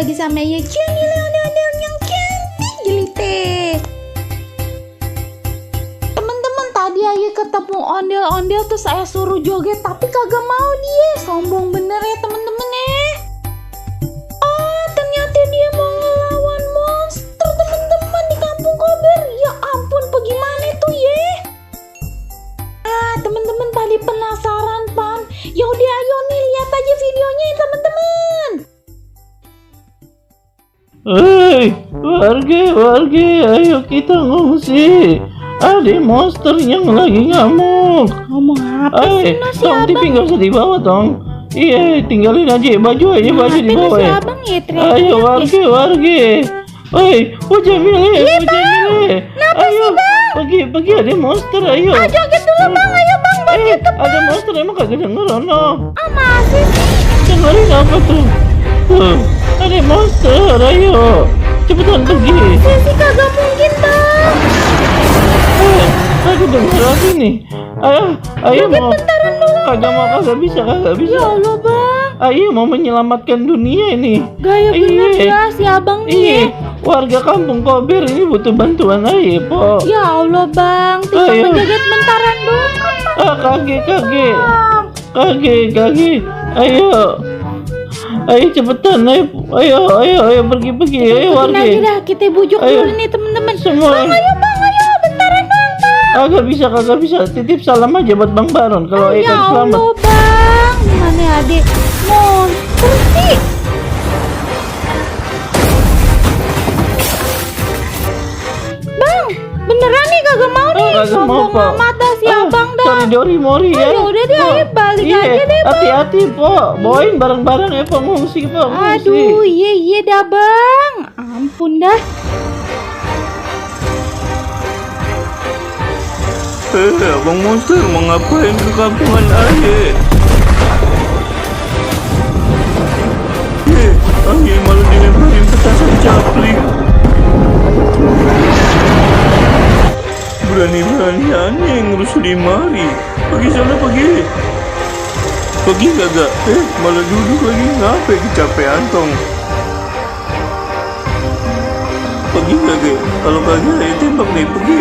lagi sama ya Jenny Leonel yang cantik jelite. Teman-teman, tadi Aye ketemu ondel-ondel terus saya suruh joget tapi kagak mau dia. Sombong bener ya teman-teman ya. Oh, ternyata dia mau ngelawan monster teman-teman di kampung Kober. Ya ampun, bagaimana tuh ya? Teman-teman tadi penasaran pan? Yaudah ayo nih lihat aja videonya ya teman-teman. Hei, warga, ayo kita ngungsi. Ada monster yang lagi ngamuk. Ngomong apa sih si tong TV nggak usah dibawa tong. Iya, tinggalin aja baju di bawah ya. Abang ya, Ayo warga. Hei, Jamile. Ayo, pergi ada monster, ayo. Joget dulu bang, ayo bang, Ada monster emang kagak denger ono. masih sih. Dengerin apa tuh? Tuh, ada monster, ayo. Cepetan pergi. Sih kagak mungkin bang. Aku denger lagi nih. Ayo mau. Bentaran dulu. Kagak bisa. Ya Allah bang, Ayo mau menyelamatkan dunia ini. gaya bener ya si abang nih. Warga kampung Kober ini butuh bantuan ayo, Po. Ya Allah bang, tinggal Ayo. menjoget bentaran dulu. Kage. Ayo cepetan, ayo pergi, ayo warga. Lagi dah, kita bujuk Ayo. dulu nih teman-teman. Semua. Ayo bentaran dong bang. Kagak bisa. Titip salam aja buat Bang Baron kalau Ya ikan selamat. Allah bang, gimana adik monster sih? Bang, beneran nih kagak mau nih. Kagak mau, Sombong Po. amat dah si abang dah. Cari Dori Mori ya. Ya udah deh, Po. ayo balik aja deh, Bang. Hati-hati, Po. Bawain barang-barang ya, Po. Ngungsi, Po. Aduh, iya dah bang. Ampun dah. Abang monster mau ngapain ke kampungan Aye? Aye malah dilemparin petasan capling. Berani-berani aneh ngurus limari. Pergi sana, pergi. Pergi kagak? Malah duduk lagi. Ngapain kecapean tong? Pergi kagak? Kalau kagak, tembak nih, pergi.